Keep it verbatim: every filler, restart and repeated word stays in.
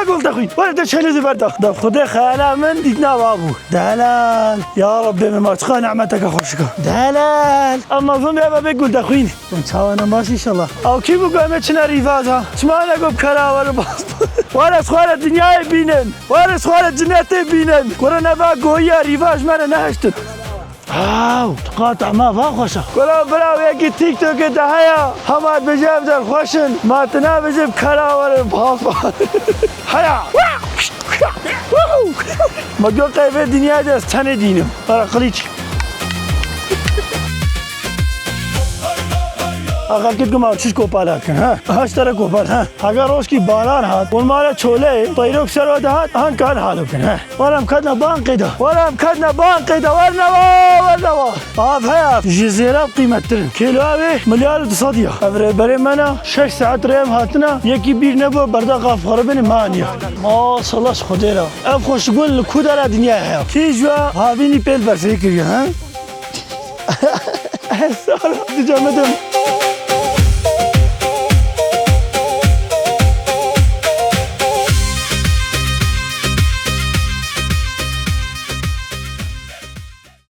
Gul dexwîn. Were de çenê zî berda. Da Xwedê xeyala min dîtina wa bû. Delal. Ya Rabbê min, ma çiqa nimeteke xweşik e. Delal. Ama vim eve bê gul dexwînî. Çawa nemaş inşallah. Ew kî bû ku em ê çine rîvaja? Çima ne ku bi kera were bas? Were xware dinyayê bînin. Were xware cinetê bînin. Kure neva goyiya rîvaj me re nehiştin. Aw, tu qat ema va xweş e. Kura bira, yekî TikTokê te heye, hema dibêje ev der xweş in, ma tu nabêje bi kera were bas bas. Heya. Ma got qey vê dinyayê de ez tenê dînim. Were qilîç. A xelkê dikim ew çiş kopal hat kin, ha? Haş tere kopal, ha? Hega rojkî baran hat, hûn male çoleyê, teyrok ser we de hat, han kan halo kin, ha? Were em ketne ban qeyda, were em ketne ban qeyda, werne wa, werne wa. Av heye, ji zêra qîmettir in. Kêlo avê milyar û du sed ya. Ev rêberê me ne, şeş saet rê em hatine, yekî bîr nebû, berdaxa xwe re bêne maniye. Maşallah ji Xwedê re. Ev xweşik bûn li ku dera dinyayê heye. Kî ji we havînî pêl bersê kiriye, ha? Ez sara dicemedim.